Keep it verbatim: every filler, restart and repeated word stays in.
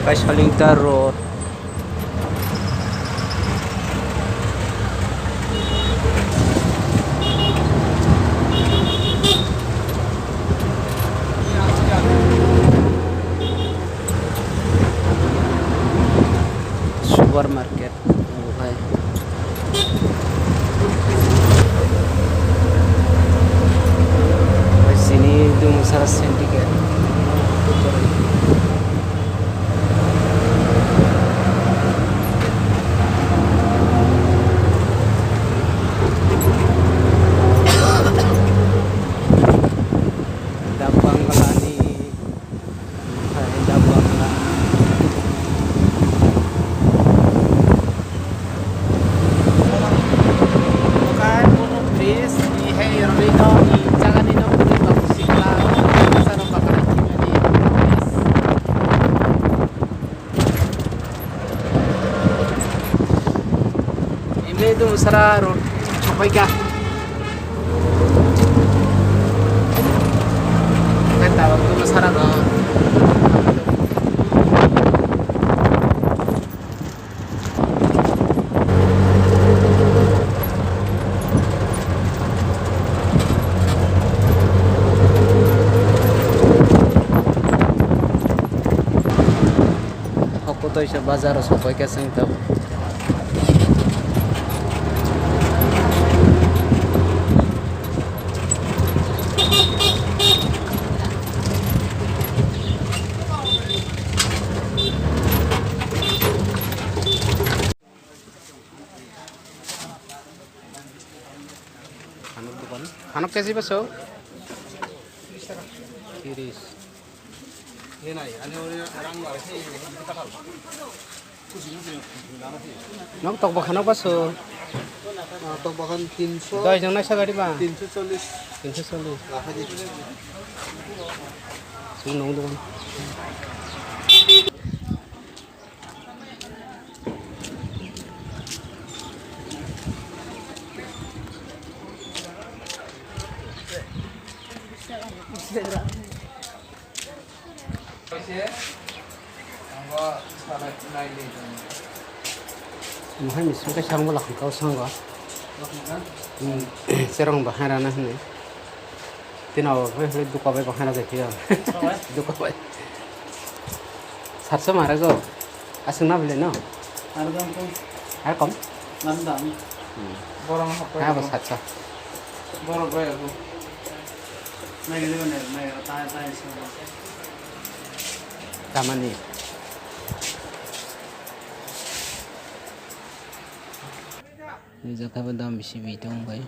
Kaisaling ta road. Supermarket. Omo hai. Omo hai chini Dumusara Syndicate. Da Bangla ni. Ini Dumusara road, sampai kah? Kita waktu masyarakat. Hokotoi se bazar o sokoi khe chwng tabuk. Hanok dokan. Hanok kesi beso? Tiris. Nok tok bakhan nok baso. Ah, tok bakhan tinso. Doi jong naisa gari ba? Tinso chollis. Tinso chollis. Lakhai di. Sini nong dokan. Mohai mising khe sangbo lakhung kau sango. Hmm, cherong bahai rana hwnwi. Tino abo bai hwnwi duka bai bahai rajai phiya. Duka bai. Satso mara go. Aswk na bile no? Ar dam khe. Ar kom? Nam dam. Hmm. Borok no happai. Ha, bo satso. Borok bai ago. Nai gele ne, nai ta ta isu. Tamani. Ni jakha ba dam bisi bi tong bai.